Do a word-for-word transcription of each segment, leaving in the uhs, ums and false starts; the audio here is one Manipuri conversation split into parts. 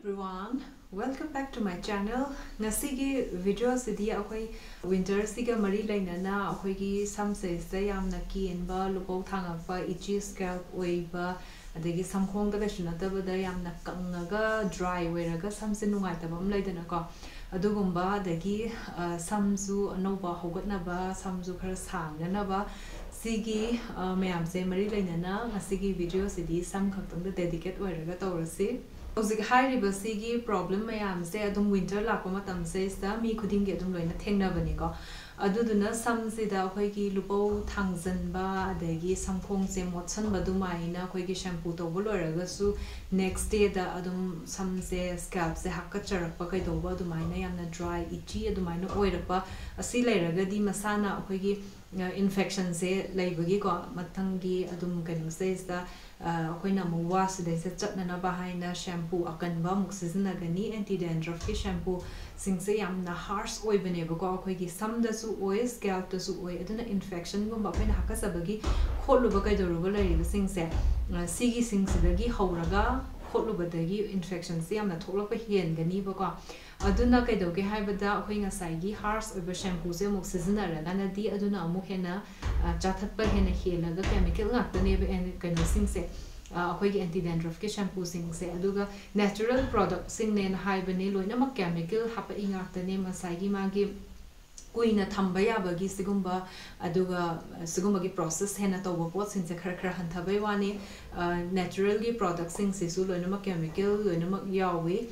Everyone, welcome back to my channel. ꯉꯁꯤꯒꯤ video ꯑꯁꯤꯗꯤ ꯑꯩꯈꯣꯏ winter ꯁꯤꯒ ꯃꯔꯤ ꯂꯩꯅꯅ ꯑꯩꯈꯣꯏꯒꯤ ꯁꯝꯁꯤꯗ ꯌꯥꯝꯅ ꯀꯦꯟꯕ, ꯂꯨꯄꯧ ꯊꯥꯡꯉꯛꯄ, itchy scalp ꯑꯣꯏꯕ, ꯑꯗꯒꯤ ꯁꯝꯈꯣꯡꯗ ꯀꯩꯁꯨ ꯅꯠꯇꯕꯗ ꯌꯥꯝꯅ ꯀꯪꯉꯒ dry ꯑꯣꯏꯔꯒ ꯁꯝꯁꯦ ꯅꯨꯡꯉꯥꯏꯇꯕ ꯑꯃ ꯂꯩꯗꯅꯀꯣ, ꯑꯗꯨꯒꯨꯝꯕ, ꯑꯗꯒꯤ ꯑ, ꯁꯝꯁꯨ ꯑꯅꯧꯕ ꯍꯧꯒꯠꯅꯕ, ꯁꯝꯁꯨ ꯈꯔ ꯁꯥꯡꯅꯅꯕ, ꯁꯤꯒꯤ ꯑ, ꯃꯌꯥꯝꯁꯦ ꯃꯔꯤ ꯂꯩꯅꯅ ꯉꯁꯤꯒꯤ video ꯁꯤꯗꯤ ꯁꯝ ꯈꯛꯇꯪꯗ dedicate ꯑꯣꯏꯔꯒ ꯇꯧꯔꯁꯤ꯫ ꯍꯧꯖꯤꯛ ꯍꯥꯏꯔꯤꯕ ꯁꯤꯒꯤ problem ꯃꯌꯥꯝꯁꯦ ꯑꯗꯨꯝ winter ꯂꯥꯛꯄ ꯃꯇꯝꯁꯤꯗ ꯃꯤ ꯈꯨꯗꯤꯡꯒꯤ ꯑꯗꯨꯝ ꯂꯣꯏꯅ ꯊꯦꯡꯅꯕꯅꯤꯀꯣ꯫ ꯑꯗꯨꯗꯨꯅ ꯁꯝꯁꯤꯗ ꯑꯩꯈꯣꯏꯒꯤ ꯂꯨꯄꯧ ꯊꯥꯡꯖꯟꯕ, ꯑꯗꯒꯤ ꯁꯝꯈꯣꯡꯁꯦ ꯃꯣꯠꯁꯟꯕ ꯑꯗꯨꯃꯥꯏꯅ ꯑꯩꯈꯣꯏꯒꯤ shampoo ꯇꯧꯕ ꯂꯣꯏꯔꯒꯁꯨ next day ꯗ ꯑꯗꯨꯝ ꯁꯝꯁꯦ, scalp ꯁꯦ ꯍꯥꯀꯠꯆꯔꯛꯄ ꯀꯩꯗꯧꯕ, ꯑꯗꯨꯃꯥꯏꯅ ꯌꯥꯝꯅ dry, itchy ꯑꯗꯨꯃꯥꯏꯅ ꯑꯣꯏꯔꯛꯄ, ꯑꯁꯤ ꯂꯩꯔꯒꯗꯤ ꯃꯁꯥꯅ ꯑꯩꯈꯣꯏꯒꯤ ꯑ, infection ꯁꯦ ꯂꯩꯕꯒꯤꯀꯣ, ꯃꯊꯪꯒꯤ ꯑꯗꯨꯝ ꯀꯩꯅꯣ ꯁꯤꯗꯩꯁꯤꯗ, ꯑ, ꯑꯩꯈꯣꯏꯅ ꯑꯃꯨꯛ wash ꯁꯤꯗꯩꯁꯤꯗ ꯆꯠꯅꯅꯕ ꯍꯥꯏꯅ shampoo ꯑꯀꯟꯕ ꯑꯃꯨꯛ ꯁꯤꯖꯤꯟꯅꯒꯅꯤ꯫ Anti dandruff ꯀꯤ shampoo ꯁꯤꯡꯁꯦ ꯌꯥꯝꯅ harsh ꯑꯣꯏꯕꯅꯦꯕꯀꯣ, ꯑꯩꯈꯣꯏꯒꯤ ꯁꯝꯗꯁꯨ ꯑꯣꯏ, scalp ꯇꯁꯨ ꯑꯣꯏ꯫ ꯑꯗꯨꯅ infection ꯒꯨꯝꯕ, ꯑꯩꯈꯣꯏꯅ ꯍꯥꯀꯠꯆꯕꯒꯤ ꯈꯣꯠꯂꯨꯕ ꯀꯩꯗꯧꯔꯨꯕ ꯂꯩꯔꯤꯕꯁꯤꯡꯁꯦ, ꯑ, ꯁꯤꯒꯤꯁꯤꯡꯁꯤꯗꯒꯤ ꯍꯧꯔꯒ ꯈꯣꯠꯂꯨꯕꯗꯒꯤ infection ꯁꯦ ꯌꯥꯝꯅ ꯊꯣꯛꯂꯛꯄ ꯍꯦꯟꯒꯅꯤꯕꯀꯣ꯫ ꯑꯗꯨꯅ ꯀꯩꯗꯧꯒꯦ ꯍꯥꯏꯕꯗ, ꯑꯩꯈꯣꯏ ꯉꯁꯥꯏꯒꯤ harsh ꯑꯣꯏꯕ shampoo ꯁꯦ ꯑꯃꯨꯛ ꯁꯤꯖꯤꯟꯅꯔꯒꯅꯗꯤ ꯑꯗꯨꯅ ꯑꯃꯨꯛ ꯍꯦꯟꯅ, ꯑ, ꯆꯥꯊꯠꯄ ꯍꯦꯟꯅ ꯍꯦꯜꯂꯒ chemical ꯉꯥꯛꯇꯅꯦꯕ ꯑꯦꯟ-, ꯀꯩꯅꯣꯁꯤꯡꯁꯦ, ꯑ, ꯑꯩꯈꯣꯏꯒꯤ anti dandruff ꯀꯤ shampoo ꯁꯤꯡꯁꯦ꯫ ꯑꯗꯨꯒ natural product ꯁꯤꯡꯅꯦꯅ ꯍꯥꯏꯕꯅꯦ, ꯂꯣꯏꯅꯃꯛ chemical ꯍꯥꯞꯄꯛꯏ ꯉꯥꯛꯇꯅꯦ꯫ ꯉꯁꯥꯏꯒꯤ ꯃꯥꯒꯤ ꯀꯨꯏꯅ ꯊꯝꯕ ꯌꯥꯕꯒꯤ ꯁꯤꯒꯨꯝꯕ, ꯑꯗꯨꯒ ꯁꯤꯒꯨꯝꯕꯒꯤ process ꯍꯦꯟꯅ ꯇꯧꯕ ꯄꯣꯠꯁꯤꯡꯁꯦ ꯈꯔ ꯈꯔ ꯍꯟꯊꯕꯩ ꯋꯥꯅꯤ꯫ ꯑ, natural ꯒꯤ product ꯁꯤꯡꯁꯤꯁꯨ ꯂꯣꯏꯅꯃꯛ chemical ꯂꯣꯏꯅꯃꯛ ꯌꯥꯎꯏ꯫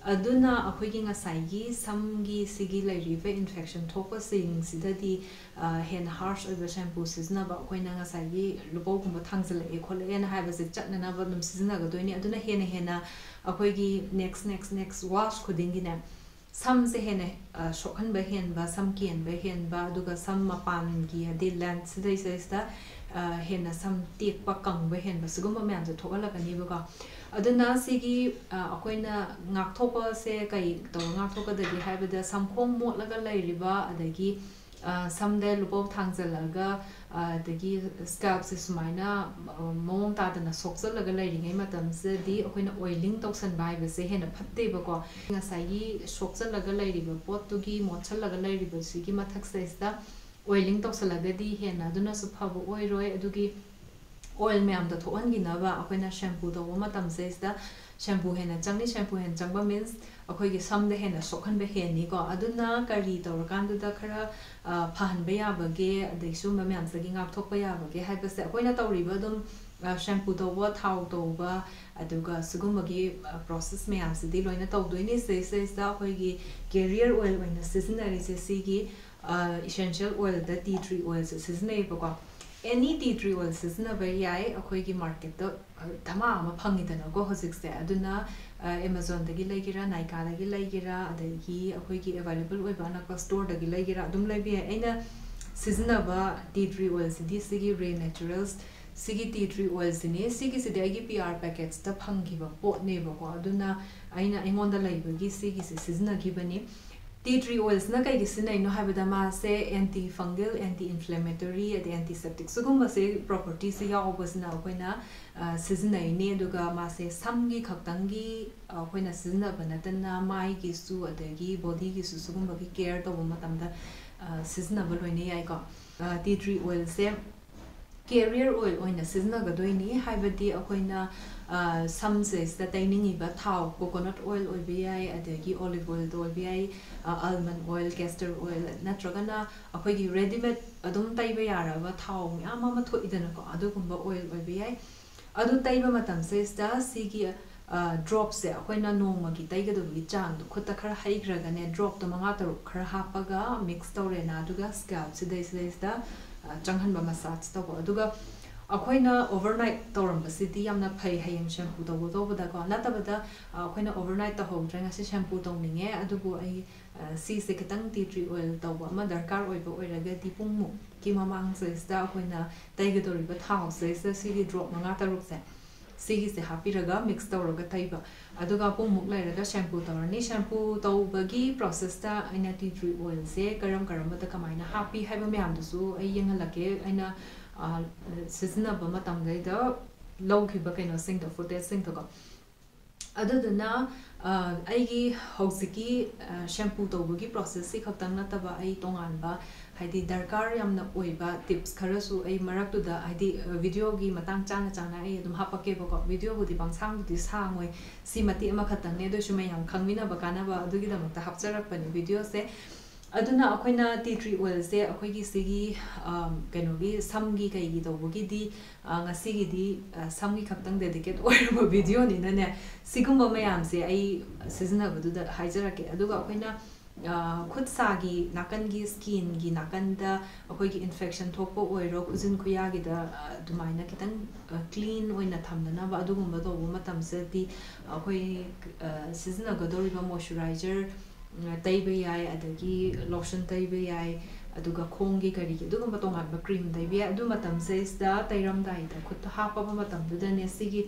ꯑꯗꯨꯅ ꯑꯩꯈꯣꯏꯒꯤ ꯉꯁꯥꯏꯒꯤ ꯁꯝꯒꯤ ꯁꯤꯒꯤ ꯂꯩꯔꯤꯕ infection ꯊꯣꯛꯄꯁꯤꯡꯁꯤꯗꯗꯤ, ꯑ, ꯍꯦꯟꯅ harsh ꯑꯣꯏꯕ shampoo ꯁꯤꯖꯤꯟꯅꯕ, ꯑꯩꯈꯣꯏꯅ ꯉꯁꯥꯏꯒꯤ ꯂꯨꯄꯧꯒꯨꯝꯕ ꯊꯥꯡꯖꯜꯂꯛꯑꯦ ꯈꯣꯠꯂꯛꯑꯦꯅ ꯍꯥꯏꯕꯁꯦ ꯆꯠꯅꯅꯕ ꯑꯗꯨꯝ ꯁꯤꯖꯤꯟꯅꯒꯗꯣꯏꯅꯤ꯫ ꯑꯗꯨꯅ ꯍꯦꯟꯅ ꯍꯦꯟꯅ ꯑꯩꯈꯣꯏꯒꯤ next, next, next wash ꯈꯨꯗꯤꯡꯒꯤꯅꯦ, ꯁꯝꯁꯦ ꯍꯦꯟꯅ, ꯑ, ꯁꯣꯛꯍꯟꯕ ꯍꯦꯟꯕ, ꯁꯝ ꯀꯦꯟꯕ ꯍꯦꯟꯕ, ꯑꯗꯨꯒ ꯁꯝ ꯃꯄꯥꯟꯒꯤ, ꯍꯥꯏꯗꯤ length ꯁꯤꯗꯩꯁꯤꯗꯩꯁꯤꯗ, ꯑ, ꯍꯦꯟꯅ ꯁꯝ ꯇꯦꯛꯄ, ꯀꯪꯕ ꯍꯦꯟꯕ, ꯁꯤꯒꯨꯝꯕ ꯃꯌꯥꯝꯁꯦ ꯊꯣꯛꯍꯜꯂꯛꯀꯅꯤꯕꯀꯣ꯫ ꯑꯗꯨꯅ ꯁꯤꯒꯤ, ꯑ, ꯑꯩꯈꯣꯏꯅ ꯉꯥꯛꯊꯣꯛꯄꯁꯦ ꯀꯩ ꯇꯧꯔ ꯉꯥꯛꯊꯣꯛꯀꯗꯒꯦ ꯍꯥꯏꯕꯗ, ꯁꯝꯈꯣꯡ ꯃꯣꯠꯂꯒ ꯂꯩꯔꯤꯕ, ꯑꯗꯒꯤ ꯁꯝꯗ ꯂꯨꯄꯧ ꯊꯥꯡꯖꯜꯂꯒ ꯑꯗꯒꯤ ꯁ꯭ꯀꯦꯜꯞꯁꯦ ꯁꯨꯃꯥꯏꯅ ꯃꯑꯣꯡ ꯇꯥꯗꯅ ꯁꯣꯛꯆꯜꯂꯒ ꯂꯩꯔꯤꯉꯩ ꯃꯇꯝꯁꯤꯗꯗꯤ ꯑꯩꯈꯣꯏꯅ ꯑꯣꯏꯂꯤꯡ ꯇꯧꯁꯟꯕ ꯍꯥꯏꯕꯁꯦ ꯍꯦꯟꯅ ꯐꯠꯇꯦꯕꯀꯣ꯫ ꯉꯁꯥꯏꯒꯤ ꯁꯣꯛꯆꯜꯂꯒ ꯂꯩꯔꯤꯕ ꯄꯣꯠꯇꯨꯒꯤ, ꯃꯣꯠꯁꯜꯂꯒ ꯂꯩꯔꯤꯕꯁꯤꯒꯤ ꯃꯊꯛꯁꯤꯗꯩꯁꯤꯗ ꯑꯣꯏꯂꯤꯡ ꯇꯧꯁꯜꯂꯒꯗꯤ ꯍꯦꯟꯅ ꯑꯗꯨꯅꯁꯨ ꯐꯕ ꯑꯣꯏꯔꯣꯏ꯫ ꯑꯗꯨꯒꯤ ꯑꯣꯏꯜ ꯃꯌꯥꯝꯗꯣ ꯊꯣꯛꯍꯟꯈꯤꯅꯕ ꯑꯩꯈꯣꯏꯅ ꯁꯦꯝꯄꯨ ꯇꯧꯕ ꯃꯇꯝꯁꯤꯗꯩꯁꯤꯗ ꯁꯦꯝꯄꯨ ꯍꯦꯟꯅ ꯆꯪꯅꯤ꯫ ꯁꯦꯝꯄꯨ ꯍꯦꯟꯅ ꯆꯪꯕ means ꯑꯩꯈꯣꯏꯒꯤ ꯁꯝꯗ ꯍꯦꯟꯅ ꯁꯣꯛꯍꯟꯕ ꯍꯦꯟꯅꯤꯀꯣ꯫ ꯑꯗꯨꯅ ꯀꯔꯤ ꯇꯧꯔꯀꯥꯟꯗꯨꯗ ꯈꯔ ꯐꯍꯟꯕ ꯌꯥꯕꯒꯦ, ꯑꯗꯩ ꯁꯤꯒꯨꯝꯕ ꯃꯌꯥꯝꯁꯤꯗꯒꯤ ꯉꯥꯛꯊꯣꯛꯄ ꯌꯥꯕꯒꯦ ꯍꯥꯏꯕꯁꯦ ꯑꯩꯈꯣꯏꯅ ꯇꯧꯔꯤꯕ ꯑꯗꯨꯝ ꯁꯦꯝꯄꯨ ꯇꯧꯕ, ꯊꯥꯎ ꯇꯧꯕ, ꯑꯗꯨꯒ ꯁꯤꯒꯨꯝꯕꯒꯤ ꯄ꯭ꯔꯣꯁꯦꯁ ꯃꯌꯥꯝꯁꯤꯗꯤ ꯂꯣꯏꯅ ꯇꯧꯗꯣꯏꯅꯤ꯫ ꯁꯤꯗꯩꯁꯤꯗꯩꯁꯤꯗ ꯑꯩꯈꯣꯏꯒꯤ ꯀꯦꯔꯤꯌꯔ ꯑꯣꯏꯜ ꯑꯣꯏꯅ ꯁꯤꯖꯤꯟꯅꯔꯤꯁꯦ ꯁꯤꯒꯤ ꯏꯁꯦꯟꯁꯤꯌꯦꯜ ꯑꯣꯏꯜꯗ ꯇꯤ ꯇ꯭ꯔꯤ ꯑꯣꯏꯜꯁꯦ ꯁꯤꯖꯤꯟꯅꯩꯌꯦꯕꯀꯣ꯫ ꯑꯦꯅꯤ ꯇꯤ ꯇ꯭ꯔꯤ ꯑꯣꯏꯜ ꯁꯤꯖꯤꯟꯅꯕ ꯌꯥꯏ꯫ ꯑꯩꯈꯣꯏꯒꯤ ꯃꯥꯔꯀꯦꯠꯇ ꯙꯃꯥ ꯑꯃ ꯐꯪꯉꯤꯗꯅꯀꯣ ꯍꯧꯖꯤꯛꯁꯦ꯫ ꯑꯗꯨꯅ ꯑꯦꯃꯥꯖꯣꯟꯗꯒꯤ ꯂꯩꯒꯦꯔꯥ, ꯅꯥꯏꯀꯥꯗꯒꯤ ꯂꯩꯒꯦꯔꯥ, ꯑꯗꯒꯤ ꯑꯩꯈꯣꯏꯒꯤ ꯑꯦꯕꯥꯏꯂꯦꯕꯜ ꯑꯣꯏꯕ ꯑꯅꯛꯄ ꯁ꯭ꯇꯣꯔꯗꯒꯤ ꯂꯩꯒꯦꯔꯥ, ꯑꯗꯨꯝ ꯂꯩꯕ ꯌꯥꯏ꯫ ꯑꯩꯅ ꯁꯤꯖꯤꯟꯅꯕ ꯇꯤ ꯇ꯭ꯔꯤ ꯑꯣꯏꯜꯁꯤꯗꯤ ꯁꯤꯒꯤ ꯔꯦ ꯅꯦꯆꯔꯦꯜꯁ, ꯁꯤꯒꯤ ꯇꯤ ꯇ꯭ꯔꯤ ꯑꯣꯏꯜꯁꯤꯅꯦ꯫ ꯁꯤꯒꯤꯁꯤꯗꯤ ꯑꯩꯒꯤ ꯄꯤ ꯑꯥꯔ ꯄꯦꯀꯦꯠꯁꯇ ꯐꯪꯈꯤꯕ ꯄꯣꯠꯅꯦꯕꯀꯣ꯫ ꯑꯗꯨꯅ ꯑꯩꯅ ꯑꯩꯉꯣꯟꯗ ꯂꯩꯕꯒꯤ ꯁꯤꯒꯤꯁꯦ ꯁꯤꯖꯤꯟꯅꯈꯤꯕꯅꯤ꯫ ꯇꯤ ꯇ꯭ꯔꯤ ꯑꯣꯏꯜꯁꯤꯅ ꯀꯩꯒꯤ ꯁꯤꯖꯤꯟꯅꯩꯅꯣ ꯍꯥꯏꯕꯗ ꯃꯥꯁꯦ ꯑꯦꯟꯇꯤ ꯐꯪꯒꯜ, ꯑꯦꯟꯇꯤ ꯏꯟꯐ꯭ꯂꯦꯃꯦꯇꯣꯔꯤ, ꯑꯗꯩ ꯑꯦꯟꯇꯤꯁꯦꯞꯇꯤꯛ ꯁꯤꯒꯨꯝꯕꯁꯦ ꯄ꯭ꯔꯣꯄꯔꯇꯤꯁꯦ ꯌꯥꯎꯕꯁꯤꯅ ꯑꯩꯈꯣꯏꯅ ꯁꯤꯖꯤꯟꯅꯩꯅꯦ꯫ ꯑꯗꯨꯒ ꯃꯥꯁꯦ ꯁꯝꯒꯤ ꯈꯛꯇꯪꯒꯤ ꯑꯩꯈꯣꯏꯅ ꯁꯤꯖꯤꯟꯅꯕ ꯅꯠꯇꯅ ꯃꯥꯏꯒꯤꯁꯨ ꯑꯗꯒꯤ ꯕꯣꯗꯤꯒꯤꯁꯨ ꯁꯤꯒꯨꯝꯕꯒꯤ ꯀꯦꯌꯔ ꯇꯧꯕ ꯃꯇꯝꯗ ꯁꯤꯖꯤꯟꯅꯕ ꯂꯣꯏꯅ ꯌꯥꯏꯀꯣ꯫ ꯇꯤ ꯇ꯭ꯔꯤ ꯑꯣꯏꯜꯁꯦ ꯀꯦꯔꯤꯌꯔ ꯑꯣꯏꯜ ꯑꯣꯏꯅ ꯁꯤꯖꯤꯟꯅꯒꯗꯣꯏꯅꯤ꯫ ꯍꯥꯏꯕꯗꯤ ꯑꯩꯈꯣꯏꯅ ꯁꯝꯁꯤꯗꯩꯁꯤꯗ ꯇꯩꯅꯤꯡꯉꯤꯕ ꯊꯥꯎ, ꯀꯣꯀꯣꯅꯠ ꯑꯣꯏꯜ ꯑꯣꯏꯕ ꯌꯥꯏ, ꯑꯗꯒꯤ ꯑꯣꯂꯤꯚ ꯑꯣꯏꯜꯗ ꯑꯣꯏꯕ ꯌꯥꯏ, ꯑꯜꯃꯟ ꯑꯣꯏꯜ, ꯀꯦꯁꯇꯔ ꯑꯣꯏꯜ, ꯅꯠꯇ꯭ꯔꯒꯅ ꯑꯩꯈꯣꯏꯒꯤ ꯔꯦꯗꯤꯃꯦꯗ ꯑꯗꯨꯝ ꯇꯩꯕ ꯌꯥꯔꯕ ꯊꯥꯎ ꯃꯌꯥꯝ ꯑꯃ ꯊꯣꯛꯏꯗꯅꯀꯣ, ꯑꯗꯨꯒꯨꯝꯕ ꯑꯣꯏꯜ ꯑꯣꯏꯕ ꯌꯥꯏ꯫ ꯑꯗꯨ ꯇꯩꯕ ꯃꯇꯝꯁꯤꯗꯩꯁꯤꯗ ꯁꯤꯒꯤ ꯗ꯭ꯔꯣꯞꯁꯦ ꯑꯩꯈꯣꯏꯅ ꯅꯣꯡꯃꯒꯤ ꯇꯩꯒꯗꯕꯒꯤ ꯆꯥꯡꯗꯣ ꯈꯨꯠꯇ ꯈꯔ ꯍꯩꯈ꯭ꯔꯒꯅꯦ, ꯗ꯭ꯔꯣꯞꯇꯣ ꯃꯉꯥ ꯇꯔꯨꯛ ꯈꯔ ꯍꯥꯞꯄꯒ ꯃꯤꯛꯁ ꯇꯧꯔꯦꯅ, ꯑꯗꯨꯒ ꯁ꯭ꯀꯦꯜꯞꯁꯤꯗꯩꯁꯤꯗꯩꯁꯤꯗ ꯆꯪꯍꯟꯕ, ꯃꯁꯥꯖ ꯇꯧꯕ꯫ ꯑꯗꯨꯒ ꯑꯩꯈꯣꯏꯅ ꯑꯣꯚꯔꯅꯥꯏꯠ ꯇꯧꯔꯝꯕꯁꯤꯗꯤ ꯌꯥꯝꯅ ꯐꯩ, ꯍꯌꯦꯡ ꯁꯦꯝꯄꯨ ꯇꯧꯕ ꯇꯧꯕꯗꯀꯣ꯫ ꯅꯠꯇꯕꯗ ꯑꯩꯈꯣꯏꯅ ꯑꯣꯚꯔꯅꯥꯏꯠ ꯇꯧꯍꯧꯗ꯭ꯔꯦ, ꯉꯁꯤ ꯁꯦꯝꯄꯨ ꯇꯧꯅꯤꯡꯉꯦ, ꯑꯗꯨꯕꯨ ꯑꯩ ꯁꯤꯁꯦ ꯈꯤꯇꯪ ꯇꯤ ꯇ꯭ꯔꯤ ꯑꯣꯏꯜ ꯇꯧꯕ ꯑꯃ ꯗꯔꯀꯥꯔ ꯑꯣꯏꯕ ꯑꯣꯏꯔꯒꯗꯤ ꯄꯨꯡꯃꯨꯛꯀꯤ ꯃꯃꯥꯡꯁꯤꯗꯩꯁꯤꯗ ꯑꯩꯈꯣꯏꯅ ꯇꯩꯒꯗꯧꯔꯤꯕ ꯊꯥꯎꯁꯤꯗꯩꯁꯤꯗ ꯁꯤꯒꯤ ꯗ꯭ꯔꯣꯞ ꯃꯉꯥ ꯇꯔꯨꯛꯁꯦ ꯁꯤꯒꯤꯁꯦ ꯍꯥꯞꯄꯤꯔꯒ ꯃꯤꯛꯁ ꯇꯧꯔꯒ ꯇꯩꯕ꯫ ꯑꯗꯨꯒ ꯄꯨꯡꯃꯨꯛ ꯂꯩꯔꯒ ꯁꯦꯝꯄꯨ ꯇꯧꯔꯅꯤ꯫ ꯁꯦꯝꯄꯨ ꯇꯧꯕꯒꯤ ꯄ꯭ꯔꯣꯁꯦꯁꯇ ꯑꯩꯅ ꯇꯤ ꯇ꯭ꯔꯤ ꯑꯣꯏꯜꯁꯦ ꯀꯔꯝ ꯀꯔꯝꯕꯗ ꯀꯃꯥꯏꯅ ꯍꯥꯞꯄꯤ ꯍꯥꯏꯕ ꯃꯌꯥꯝꯗꯨꯁꯨ ꯑꯩ ꯌꯦꯡꯍꯜꯂꯛꯀꯦ꯫ ꯑꯩꯅ ꯁꯤꯖꯤꯟꯅꯕ ꯃꯇꯝꯗꯩꯗ ꯂꯧꯈꯤꯕ ꯀꯩꯅꯣꯁꯤꯡꯗꯣ, ꯐꯨꯇꯦꯖꯁꯤꯡꯗꯣꯀꯣ꯫ ꯑꯗꯨꯗꯨꯅ ꯑꯩꯒꯤ ꯍꯧꯖꯤꯛꯀꯤ ꯁꯦꯝꯄꯨ ꯇꯧꯕꯒꯤ ꯄ꯭ꯔꯣꯁꯦꯁꯁꯤ ꯈꯛꯇꯪ ꯅꯠꯇꯕ, ꯑꯩ ꯇꯣꯉꯥꯟꯕ, ꯍꯥꯏꯗꯤ ꯗꯔꯀꯥꯔ ꯌꯥꯝꯅ ꯑꯣꯏꯕ ꯇꯤꯞꯁ ꯈꯔꯁꯨ ꯑꯩ ꯃꯔꯛꯇꯨꯗ, ꯍꯥꯏꯗꯤ ꯚꯤꯗꯤꯑꯣꯒꯤ ꯃꯇꯥꯡ ꯆꯥꯅ ꯆꯥꯅ ꯑꯩ ꯑꯗꯨꯝ ꯍꯥꯞꯄꯛꯀꯦꯕꯀꯣ꯫ ꯚꯤꯗꯤꯑꯣꯕꯨꯗꯤ ꯄꯪꯁꯥꯡꯕꯨꯗꯤ ꯁꯥꯡꯉꯣꯏ, ꯁꯤ ꯃꯇꯦꯛ ꯑꯃꯈꯛꯇꯪꯅꯦ, ꯑꯗꯨ ꯑꯣꯏꯁꯨ ꯃꯌꯥꯝ ꯈꯪꯃꯤꯟꯅꯕ ꯀꯥꯟꯅꯕ ꯑꯗꯨꯒꯤꯗꯃꯛꯇ ꯍꯥꯞꯆꯔꯛꯄꯅꯦ ꯚꯤꯗꯤꯑꯣꯁꯦ꯫ ꯑꯗꯨꯅ ꯑꯩꯈꯣꯏꯅ ꯇꯤ ꯇ꯭ꯔꯤ ꯑꯣꯏꯜꯁꯦ ꯑꯩꯈꯣꯏꯒꯤ ꯁꯤꯒꯤ ꯀꯩꯅꯣꯒꯤ ꯁꯝꯒꯤ ꯀꯩꯒꯤ ꯇꯧꯕꯒꯤꯗꯤ ꯉꯁꯤꯒꯤꯗꯤ ꯁꯝꯒꯤ ꯈꯛꯇꯪ ꯗꯦꯗꯤꯀꯦꯠ ꯑꯣꯏꯔꯕ ꯚꯤꯗꯤꯑꯣꯅꯤꯅꯅꯦ, ꯁꯤꯒꯨꯝꯕ ꯃꯌꯥꯝꯁꯦ ꯑꯩ ꯁꯤꯖꯤꯟꯅꯕꯗꯨꯗ ꯍꯥꯏꯖꯔꯛꯀꯦ꯫ ꯑꯗꯨꯒ ꯑꯩꯈꯣꯏꯅ ꯈꯨꯠ ꯁꯥꯒꯤ ꯅꯥꯀꯟꯒꯤ, ꯁ꯭ꯀꯤꯟꯒꯤ ꯅꯥꯀꯟꯗ ꯑꯩꯈꯣꯏꯒꯤ ꯏꯟꯐꯦꯛꯁꯟ ꯊꯣꯛꯄ ꯑꯣꯏꯔꯣ, ꯈꯨꯖꯤꯟ ꯈꯨꯌꯥꯒꯤꯗ ꯑꯗꯨꯃꯥꯏꯅ ꯈꯤꯇꯪ ꯀ꯭ꯂꯤꯟ ꯑꯣꯏꯅ ꯊꯝꯅꯅꯕ ꯑꯗꯨꯒꯨꯝꯕ ꯇꯧꯕ ꯃꯇꯝꯁꯤꯗꯗꯤ ꯑꯩꯈꯣꯏ ꯁꯤꯖꯤꯟꯅꯒꯗꯧꯔꯤꯕ ꯃꯣꯏꯆꯔꯥꯏꯖꯔ ꯇꯩꯕ ꯌꯥꯏ, ꯑꯗꯒꯤ ꯂꯣꯁꯟ ꯇꯩꯕ ꯌꯥꯏ, ꯑꯗꯨꯒ ꯈꯣꯡꯒꯤ ꯀꯔꯤꯒꯤ ꯑꯗꯨꯒꯨꯝꯕ ꯇꯣꯉꯥꯟꯕ ꯀ꯭ꯔꯤꯝ ꯇꯩꯕ ꯌꯥꯏ꯫ ꯑꯗꯨ ꯃꯇꯝꯁꯤꯗꯩꯁꯤꯗ ꯇꯩꯔꯝꯗꯥꯏꯗ ꯈꯨꯠꯇ ꯍꯥꯞꯄꯕ ꯃꯇꯝꯗꯨꯗꯅꯦ, ꯁꯤꯒꯤ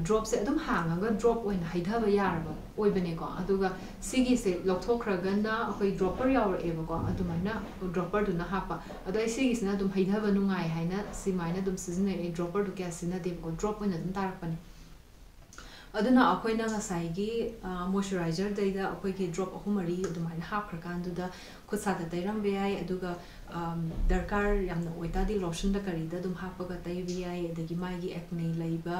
ꯗ꯭ꯔꯣꯞꯁꯦ ꯑꯗꯨꯝ ꯍꯥꯡꯉꯒ ꯗ꯭ꯔꯣꯞ ꯑꯣꯏꯅ ꯍꯩꯊꯕ ꯌꯥꯔꯕ ꯑꯣꯏꯕꯅꯦꯀꯣ꯫ ꯑꯗꯨꯒ ꯁꯤꯒꯤꯁꯦ ꯂꯧꯊꯣꯛꯈ꯭ꯔꯒꯅ ꯑꯩꯈꯣꯏ ꯗ꯭ꯔꯣꯄꯔ ꯌꯥꯎꯔꯛꯑꯦꯕꯀꯣ, ꯑꯗꯨꯃꯥꯏꯅ ꯗ꯭ꯔꯣꯄꯔꯗꯨꯅ ꯍꯥꯞꯄ꯫ ꯑꯗꯣ ꯑꯩ ꯁꯤꯒꯤꯁꯤꯅ ꯑꯗꯨꯝ ꯍꯩꯊꯕ ꯅꯨꯡꯉꯥꯏ ꯍꯥꯏꯅ ꯁꯤꯃꯥꯏꯅ ꯑꯗꯨꯝ ꯁꯤꯖꯤꯟꯅꯩ꯫ ꯑꯩ ꯗ꯭ꯔꯣꯄꯔꯗꯨ ꯀꯌꯥ ꯁꯤꯖꯤꯟꯅꯗꯦꯕꯀꯣ, ꯗ꯭ꯔꯣꯞ ꯑꯣꯏꯅ ꯑꯗꯨꯝ ꯇꯥꯔꯛꯄꯅꯦ꯫ ꯑꯗꯨꯅ ꯑꯩꯈꯣꯏꯅ ꯉꯁꯥꯏꯒꯤ ꯃꯣꯏꯆꯔꯥꯏꯖꯔꯗꯩꯗ ꯑꯩꯈꯣꯏꯒꯤ ꯗ꯭ꯔꯣꯞ ꯑꯍꯨꯝ ꯃꯔꯤ ꯑꯗꯨꯃꯥꯏꯅ ꯍꯥꯞꯈ꯭ꯔꯀꯥꯟꯗꯨꯗ ꯈꯨꯠ ꯁꯥꯗ ꯇꯩꯔꯝꯕ ꯌꯥꯏ꯫ ꯑꯗꯨꯒ ꯗꯔꯀꯥꯔ ꯌꯥꯝꯅ ꯑꯣꯏꯇꯥꯔꯗꯤ ꯂꯣꯁꯟꯗ ꯀꯔꯤꯗ ꯑꯗꯨꯝ ꯍꯥꯞꯄꯒ ꯇꯩꯕ ꯌꯥꯏ꯫ ꯑꯗꯒꯤ ꯃꯥꯏꯒꯤ ꯑꯦꯛꯅꯦ ꯂꯩꯕ,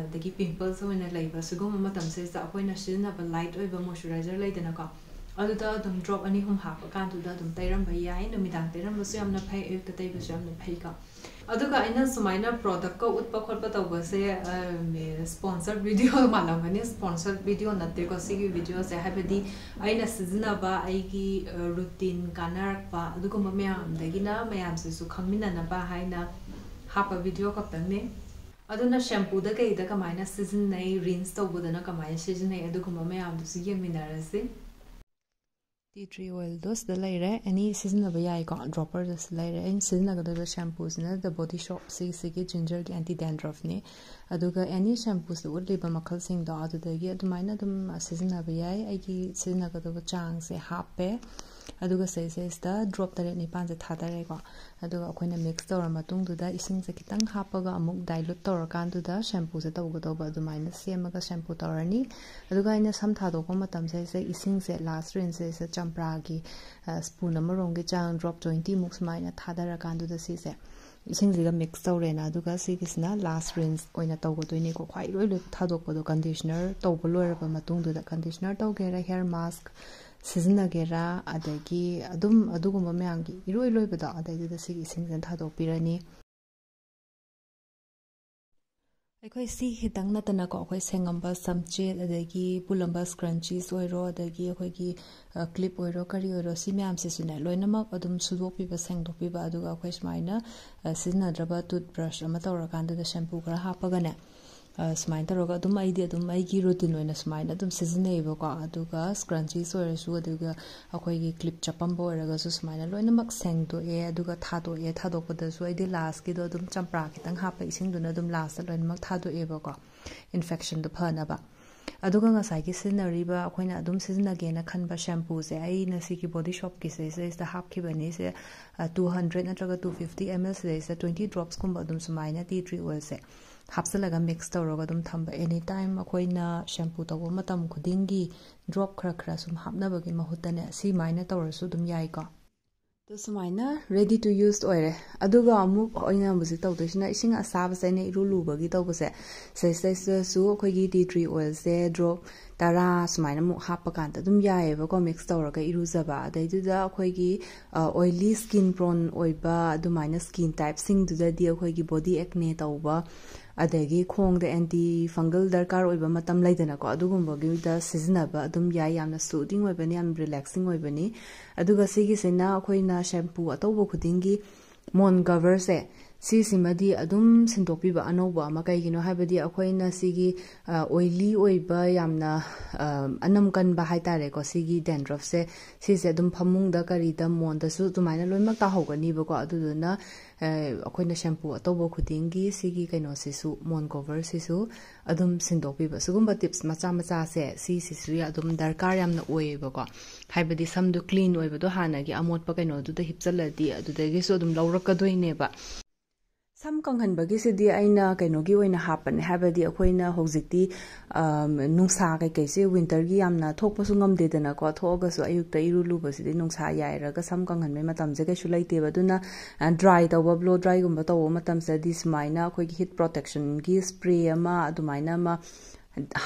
ꯑꯗꯒꯤ ꯄꯤꯝꯄꯜꯁ ꯑꯣꯏꯅ ꯂꯩꯕ, ꯁꯤꯒꯨꯝꯕ ꯃꯇꯝꯁꯤꯗ ꯑꯩꯈꯣꯏꯅ ꯁꯤꯖꯤꯟꯅꯕ ꯂꯥꯏꯠ ꯑꯣꯏꯕ ꯃꯣꯏꯆꯔꯥꯏꯖꯔ ꯂꯩꯗꯅꯀꯣ, ꯑꯗꯨꯗ ꯑꯗꯨꯝ ꯗ꯭ꯔꯣꯞ ꯑꯅꯤ ꯑꯍꯨꯝ ꯍꯥꯞꯄ ꯀꯥꯟꯗꯨꯗ ꯑꯗꯨꯝ ꯇꯩꯔꯝꯕ ꯌꯥꯏ꯫ ꯅꯨꯃꯤꯗꯥꯡ ꯇꯩꯔꯝꯕꯁꯨ ꯌꯥꯝꯅ ꯐꯩ, ꯑꯌꯨꯛꯇ ꯇꯩꯕꯁꯨ ꯌꯥꯝꯅ ꯐꯩꯀꯣ꯫ ꯑꯗꯨꯒ ꯑꯩꯅ ꯁꯨꯃꯥꯏꯅ ꯄ꯭ꯔꯣꯗꯛꯀ ꯎꯠꯄ ꯈꯣꯠꯄ ꯇꯧꯕꯁꯦ ꯁ꯭ꯄꯣꯟꯁꯔ ꯚꯤꯗꯤꯑꯣ ꯃꯥꯜꯂꯝꯒꯅꯤ꯫ ꯁ꯭ꯄꯣꯟꯁꯔ ꯚꯤꯗꯤꯑꯣ ꯅꯠꯇꯦꯀꯣ ꯁꯤꯒꯤ ꯚꯤꯗꯤꯑꯣꯁꯦ, ꯍꯥꯏꯕꯗꯤ ꯑꯩꯅ ꯁꯤꯖꯤꯟꯅꯕ ꯑꯩꯒꯤ ꯔꯨꯇꯤꯟ ꯀꯥꯟꯅꯔꯛꯄ ꯑꯗꯨꯒꯨꯝꯕ ꯃꯌꯥꯝꯗꯒꯤꯅ ꯃꯌꯥꯝꯁꯤꯁꯨ ꯈꯪꯃꯤꯟꯅꯅꯕ ꯍꯥꯏꯅ ꯍꯥꯞꯄ ꯚꯤꯗꯤꯑꯣ ꯈꯛꯇꯪꯅꯦ꯫ ꯑꯗꯨꯅ ꯁꯦꯝꯄꯨꯗ ꯀꯩꯗ ꯀꯃꯥꯏꯅ ꯁꯤꯖꯤꯟꯅꯩ, ꯔꯤꯟꯁ ꯇꯧꯕꯗꯅ ꯀꯃꯥꯏꯅ ꯁꯤꯖꯤꯟꯅꯩ, ꯑꯗꯨꯒꯨꯝꯕ ꯃꯌꯥꯝꯗꯨꯁꯨ ꯌꯦꯡꯃꯤꯟꯅꯔꯁꯤ꯫ Tea tree oilꯗꯣ ꯁꯤꯗ ꯂꯩꯔꯦ, ꯑꯦꯅꯤ ꯁꯤꯖꯤꯟꯅꯕ ꯌꯥꯏꯀꯣ꯫ Dropperꯗꯁꯨ ꯂꯩꯔꯦ꯫ ꯑꯩꯅ ꯁꯤꯖꯤꯟꯅꯒꯗꯣꯏꯕ shampooꯁꯤꯅ The Body Shop ꯁꯤꯒꯤꯁꯤꯒꯤ Gingerꯒꯤ anti dandruffꯅꯤ꯫ ꯑꯗꯨꯒ ꯑꯦꯅꯤ shampooꯁꯤꯗ ꯎꯠꯂꯤꯕ ꯃꯈꯜꯁꯤꯡꯗꯣ ꯑꯗꯨꯗꯒꯤ ꯑꯗꯨꯃꯥꯏꯅ ꯑꯗꯨꯝ ꯁꯤꯖꯤꯟꯅꯕ ꯌꯥꯏ꯫ ꯑꯩꯒꯤ ꯁꯤꯖꯤꯟꯅꯒꯗꯕ ꯆꯥꯡꯁꯦ ꯍꯥꯞꯄꯦ꯫ ꯑꯗꯨꯒ ꯁꯤꯗꯩꯁꯤꯗ drop ꯇꯔꯦꯠ ꯅꯤꯄꯥꯟꯁꯦ ꯊꯥꯗꯔꯦꯀꯣ꯫ ꯑꯗꯨꯒ ꯑꯩꯈꯣꯏꯅ mix ꯇꯧꯔ ꯃꯇꯨꯡꯗꯨꯗ ꯏꯁꯤꯡꯁꯦ ꯈꯤꯇꯪ ꯍꯥꯞꯄꯒ ꯑꯃꯨꯛ dilute ꯇꯧꯔꯀꯥꯟꯗꯨꯗ shampooꯁꯦ ꯇꯧꯒꯗꯧꯕ ꯑꯗꯨꯃꯥꯏꯅ ꯁꯦꯝꯃꯒ shampoo ꯇꯧꯔꯅꯤ꯫ ꯑꯗꯨꯒ ꯑꯩꯅ ꯁꯝ ꯊꯥꯗꯣꯛꯄ ꯃꯇꯝꯁꯤꯗꯩꯁꯤꯗ ꯏꯁꯤꯡꯁꯦ last rinseꯁꯤꯗ ꯆꯝꯄ꯭ꯔꯥꯒꯤ spoon ꯑꯃꯔꯣꯝꯒꯤ ꯆꯥꯡ drop twentyꯃꯨꯛ ꯁꯨꯃꯥꯏꯅ ꯊꯥꯗꯔꯀꯥꯟꯗꯨꯗ ꯁꯤꯁꯦ ꯏꯁꯤꯡꯁꯤꯒ mix ꯇꯧꯔꯦꯅ꯫ ꯑꯗꯨꯒ ꯁꯤꯒꯤꯁꯤꯅ last rinse ꯑꯣꯏꯅ ꯇꯧꯒꯗꯣꯏꯅꯤꯀꯣ꯫ ꯈ꯭ꯋꯥꯏ ꯏꯔꯣꯏ ꯂꯣꯏꯕ ꯊꯥꯗꯣꯛꯄꯗꯣ conditioner ꯇꯧꯕ ꯂꯣꯏꯔꯕ ꯃꯇꯨꯡꯗꯨꯗ conditioner ꯇꯧꯒꯦꯔꯥ, hair mask ꯁꯤꯖꯤꯟꯅꯒꯦꯔꯥ, ꯑꯗꯒꯤ ꯑꯗꯨꯝ ꯑꯗꯨꯒꯨꯝꯕ ꯃꯌꯥꯝꯒꯤ ꯏꯔꯣꯏ ꯂꯣꯏꯕꯗꯣ ꯑꯗꯩꯗꯨꯗ ꯁꯤꯒꯤ ꯏꯁꯤꯡꯁꯤꯅ ꯊꯥꯗꯣꯛꯄꯤꯔꯅꯤ꯫ ꯑꯩꯈꯣꯏ ꯁꯤ ꯈꯤꯇꯪ ꯅꯠꯇꯅꯀꯣ, ꯑꯩꯈꯣꯏ ꯁꯦꯡꯉꯝꯕ ꯁꯝꯆꯦꯠ, ꯑꯗꯒꯤ ꯄꯨꯜꯂꯝꯕ scrunchies ꯑꯣꯏꯔꯣ, ꯑꯗꯒꯤ ꯑꯩꯈꯣꯏꯒꯤ clip ꯑꯣꯏꯔꯣ, ꯀꯔꯤ ꯑꯣꯏꯔꯣ, ꯁꯤ ꯃꯌꯥꯝꯁꯤꯁꯨꯅꯦ ꯂꯣꯏꯅꯃꯛ ꯑꯗꯨꯝ ꯁꯨꯗꯣꯛꯄꯤꯕ, ꯁꯦꯡꯗꯣꯛꯄꯤꯕ꯫ ꯑꯗꯨꯒ ꯑꯩꯈꯣꯏ ꯁꯨꯃꯥꯏꯅ ꯁꯤꯖꯤꯟꯅꯗ꯭ꯔꯕ toothbrush ꯑꯃ ꯇꯧꯔꯀꯥꯟꯗꯨꯗ shampoo ꯈꯔ ꯍꯥꯞꯄꯒꯅꯦ, ꯁꯨꯃꯥꯏꯅ ꯇꯧꯔꯒ ꯑꯗꯨꯝ ꯑꯩꯗꯤ ꯑꯗꯨꯝ ꯑꯩꯒꯤ routine ꯑꯣꯏꯅ ꯁꯨꯃꯥꯏꯅ ꯑꯗꯨꯝ ꯁꯤꯖꯤꯟꯅꯩꯌꯦꯕꯀꯣ꯫ ꯑꯗꯨꯒ scrunchies ꯑꯣꯏꯔꯁꯨ, ꯑꯗꯨꯒ ꯑꯩꯈꯣꯏꯒꯤ clip ꯆꯞꯄꯝꯕ ꯑꯣꯏꯔꯒꯁꯨ ꯁꯨꯃꯥꯏꯅ ꯂꯣꯏꯅꯃꯛ ꯁꯦꯡꯗꯣꯛꯑꯦ꯫ ꯑꯗꯨꯒ ꯊꯥꯗꯣꯛꯑꯦ꯫ ꯊꯥꯗꯣꯛꯄꯗꯁꯨ ꯑꯩꯗꯤ lastꯀꯤꯗꯣ ꯑꯗꯨꯝ ꯆꯝꯄ꯭ꯔꯥ ꯈꯤꯇꯪ ꯍꯥꯞꯄ ꯏꯁꯤꯡꯗꯨꯅ ꯑꯗꯨꯝ lastꯇ ꯂꯣꯏꯅꯃꯛ ꯊꯥꯗꯣꯛꯑꯦꯕꯀꯣ, infectionꯗꯣ ꯐꯅꯕ꯫ ꯑꯗꯨꯒ ꯉꯁꯥꯏꯒꯤ ꯁꯤꯖꯤꯟꯅꯔꯤꯕ ꯑꯩꯈꯣꯏꯅ ꯑꯗꯨꯝ ꯁꯤꯖꯤꯟꯅꯒꯦꯅ ꯈꯟꯕ shampooꯁꯦ ꯑꯩꯅ ꯁꯤꯒꯤ Body Shopꯀꯤ ꯁꯤꯗꯩꯁꯤꯗ ꯍꯥꯞꯈꯤꯕꯅꯤ꯫ ꯁꯦ two hundred ꯅꯠꯇ꯭ꯔꯒ two fifty ml ꯁꯤꯗꯩꯁꯤꯗ twenty dropsꯀꯨꯝꯕ ꯑꯗꯨꯝ ꯁꯨꯃꯥꯏꯅ tea tree oilꯁꯦ ꯍꯥꯞꯆꯤꯜꯂꯒ mix ꯇꯧꯔꯒ ꯑꯗꯨꯝ ꯊꯝꯕ꯫ Anytime ꯑꯩꯈꯣꯏꯅ shampoo ꯇꯧꯕ ꯃꯇꯝ ꯈꯨꯗꯤꯡꯒꯤ drop ꯈꯔ ꯈꯔ ꯁꯨꯝ ꯍꯥꯞꯅꯕꯒꯤ ꯃꯍꯨꯠꯇꯅꯦ, ꯁꯤꯃꯥꯏꯅ ꯇꯧꯔꯁꯨ ꯑꯗꯨꯝ ꯌꯥꯏꯀꯣ꯫ ꯑꯗꯨ ꯁꯨꯃꯥꯏꯅ ready to use ꯑꯣꯏꯔꯦ꯫ ꯑꯗꯨꯒ ꯑꯃꯨꯛ ꯑꯩꯅ ꯍꯧꯖꯤꯛ ꯇꯧꯗꯣꯏꯁꯤꯅ ꯏꯁꯤꯡ ꯑꯁꯥꯕꯁꯦ ꯑꯩꯅ ꯏꯔꯨ ꯂꯨꯕꯒꯤ ꯇꯧꯕꯁꯦ, ꯁꯤꯗꯩꯁꯤꯗꯁꯨ ꯑꯩꯈꯣꯏꯒꯤ tea tree oilꯁꯦ drop ꯇꯔꯥ ꯁꯨꯃꯥꯏꯅ ꯑꯃꯨꯛ ꯍꯥꯞꯄ ꯀꯥꯟꯗ ꯑꯗꯨꯝ ꯌꯥꯏꯑꯕꯀꯣ, mix ꯇꯧꯔꯒ ꯏꯔꯨꯖꯕ꯫ ꯑꯗꯩꯗꯨꯗ ꯑꯩꯈꯣꯏꯒꯤ oily skin prone ꯑꯣꯏꯕ ꯑꯗꯨꯃꯥꯏꯅ skin typeꯁꯤꯡꯗꯨꯗꯗꯤ ꯑꯩꯈꯣꯏꯒꯤ body acne ꯇꯧꯕ, ꯑꯗꯒꯤ ꯈꯣꯡꯗ anti fungal ꯗꯔꯀꯥꯔ ꯑꯣꯏꯕ ꯃꯇꯝ ꯂꯩꯗꯅꯀꯣ, ꯑꯗꯨꯒꯨꯝꯕꯒꯤꯗ ꯁꯤꯖꯤꯟꯅꯕ ꯑꯗꯨꯝ ꯌꯥꯏ꯫ ꯌꯥꯝꯅ soothing ꯑꯣꯏꯕꯅꯤ, ꯌꯥꯝ relaxing ꯑꯣꯏꯕꯅꯤ꯫ ꯑꯗꯨꯒ ꯁꯤꯒꯤꯁꯤꯅ ꯑꯩꯈꯣꯏꯅ shampoo ꯑꯇꯧꯕ ꯈꯨꯗꯤꯡꯒꯤ ꯃꯣꯟ coverꯁꯦ ꯁꯤꯁꯤꯃꯗꯤ ꯑꯗꯨꯝ ꯁꯤꯟꯗꯣꯛꯄꯤꯕ ꯑꯅꯧꯕ ꯑꯃ꯫ ꯀꯩꯒꯤꯅꯣ ꯍꯥꯏꯕꯗꯤ ꯑꯩꯈꯣꯏꯅ ꯁꯤꯒꯤ ꯑꯣꯏꯂꯤ ꯑꯣꯏꯕ, ꯌꯥꯝꯅ ꯑ, ꯑꯅꯝ ꯀꯟꯕ ꯍꯥꯏꯇꯥꯔꯦꯀꯣ, ꯁꯤꯒꯤ dandruffꯁꯦ, ꯁꯤꯁꯦ ꯑꯗꯨꯝ ꯐꯃꯨꯡꯗ ꯀꯔꯤꯗ ꯃꯣꯟꯗꯁꯨ ꯑꯗꯨꯃꯥꯏꯅ ꯂꯣꯏꯅꯃꯛ ꯇꯥꯍꯧꯒꯅꯤꯕꯀꯣ꯫ ꯑꯗꯨꯗꯨꯅ ꯑ, ꯑꯩꯈꯣꯏꯅ shampoo ꯑꯇꯧꯕ ꯈꯨꯗꯤꯡꯒꯤ ꯁꯤꯒꯤ ꯀꯩꯅꯣꯁꯤꯁꯨ, ꯃꯣꯟ coverꯁꯤꯁꯨ ꯑꯗꯨꯝ ꯁꯤꯟꯗꯣꯛꯄꯤꯕ꯫ ꯁꯤꯒꯨꯝꯕ tips ꯃꯆꯥ ꯃꯆꯥꯁꯦ, ꯁꯤꯁꯤꯁꯨ ꯑꯗꯨꯝ ꯗꯔꯀꯥꯔ ꯌꯥꯝꯅ ꯑꯣꯏꯌꯦꯕꯀꯣ꯫ ꯍꯥꯏꯕꯗꯤ ꯁꯝꯗꯣ clean ꯑꯣꯏꯕꯗꯣ ꯍꯥꯟꯅꯒꯤ ꯑꯃꯣꯠꯄ ꯀꯩꯅꯣꯗꯨꯗ ꯍꯤꯞꯆꯜꯂꯗꯤ ꯑꯗꯨꯗꯒꯤꯁꯨ ꯑꯗꯨꯝ ꯂꯧꯔꯛꯀꯗꯣꯏꯅꯦꯕ꯫ ꯁꯝ ꯀꯪꯍꯟꯕꯒꯤꯁꯤꯗꯤ ꯑꯩꯅ ꯀꯩꯅꯣꯒꯤ ꯑꯣꯏꯅ ꯍꯥꯞꯄꯅꯦ, ꯍꯥꯏꯕꯗꯤ ꯑꯩꯈꯣꯏꯅ ꯍꯧꯖꯤꯛꯇꯤ, ꯑꯝ, ꯅꯨꯡꯁꯥ ꯀꯩꯀꯩꯁꯦ winterꯒꯤ ꯌꯥꯝꯅ ꯊꯣꯛꯄꯁꯨ ꯉꯝꯗꯦꯗꯅꯀꯣ꯫ ꯊꯣꯛꯑꯒꯁꯨ ꯑꯌꯨꯛꯇ ꯏꯔꯨ ꯂꯨꯕꯁꯤꯗꯤ ꯅꯨꯡꯁꯥ ꯌꯥꯏꯔꯒ ꯁꯝ ꯀꯪꯍꯟꯕꯩ ꯃꯇꯝꯁꯦ ꯀꯩꯁꯨ ꯂꯩꯇꯦꯕ꯫ ꯑꯗꯨꯅ ꯑ, dry ꯇꯧꯕ, blow dryꯒꯨꯝꯕ ꯇꯧꯕ ꯃꯇꯝꯁꯤꯗꯗꯤ ꯁꯨꯃꯥꯏꯅ ꯑꯩꯈꯣꯏꯒꯤ heat protectionꯒꯤ spray ꯑꯃ ꯑꯗꯨꯃꯥꯏꯅ ꯑꯃ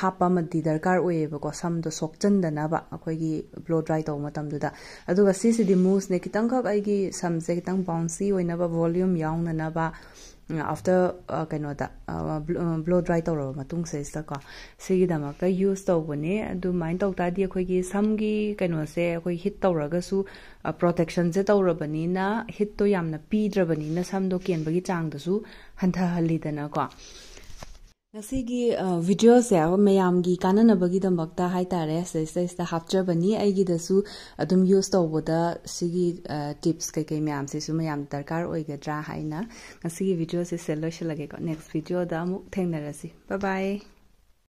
ꯍꯥꯞꯄ ꯑꯃꯗꯤ ꯗꯔꯀꯥꯔ ꯑꯣꯏꯌꯦꯕꯀꯣ, ꯁꯝꯗꯣ ꯁꯣꯛꯆꯟꯗꯅꯕ ꯑꯩꯈꯣꯏꯒꯤ blow dry ꯇꯧꯕ ꯃꯇꯝꯗꯨꯗ꯫ ꯑꯗꯨꯒ ꯁꯤꯁꯤꯗꯤ mousse ꯅꯦ, ꯈꯤꯇꯪꯈꯛ ꯑꯩꯒꯤ ꯁꯝꯁꯦ ꯈꯤꯇꯪ bouncy ꯑꯣꯏꯅꯕ, volume ꯌꯥꯎꯅꯅꯕ, after, ꯑ, ꯀꯩꯅꯣꯗ, ꯑ, blow, blow dry ꯇꯧꯔꯕ ꯃꯇꯨꯡꯁꯤꯗꯀꯣ, ꯁꯤꯒꯤꯗꯃꯛꯇ use ꯇꯧꯕꯅꯦ꯫ ꯑꯗꯨꯃꯥꯏꯅ ꯇꯧ ꯇꯥꯔꯗꯤ ꯑꯩꯈꯣꯏꯒꯤ ꯁꯝꯒꯤ ꯀꯩꯅꯣꯁꯦ ꯑꯩꯈꯣꯏ heat ꯇꯧꯔꯒꯁꯨ, ꯑ, protectionꯁꯦ ꯇꯧꯔꯕꯅꯤꯅ, heatꯇꯣ ꯌꯥꯝꯅ ꯄꯤꯗ꯭ꯔꯕꯅꯤꯅ ꯁꯝꯗꯣ ꯀꯦꯟꯕꯒꯤ ꯆꯥꯡꯗꯨꯁꯨ ꯍꯟꯊꯍꯜꯂꯤꯗꯅꯀꯣ꯫ ꯉꯁꯤꯒꯤ, ꯑ, videoꯁꯦ ꯃꯌꯥꯝꯒꯤ ꯀꯥꯟꯅꯅꯕꯒꯤꯗꯃꯛꯇ ꯍꯥꯏꯇꯥꯔꯦ, ꯁꯤꯗꯩꯁꯤꯗꯩꯁꯤꯗ ꯍꯥꯞꯆꯕꯅꯤ꯫ ꯑꯩꯒꯤꯗꯁꯨ ꯑꯗꯨꯝ use ꯇꯧꯕꯗ ꯁꯤꯒꯤ, ꯑ, tips ꯀꯩꯀꯩ ꯃꯌꯥꯝꯁꯤꯁꯨ ꯃꯌꯥꯝ ꯗꯔꯀꯥꯔ ꯑꯣꯏꯒꯗ꯭ꯔꯥ ꯍꯥꯏꯅ꯫ ꯉꯁꯤꯒꯤ videoꯁꯦ ꯁꯤꯗ ꯂꯣꯏꯁꯤꯜꯂꯒꯦꯀꯣ꯫ Next videoꯗ ꯑꯃꯨꯛ ꯊꯦꯡꯅꯔꯁꯤ꯫ Bye bye꯫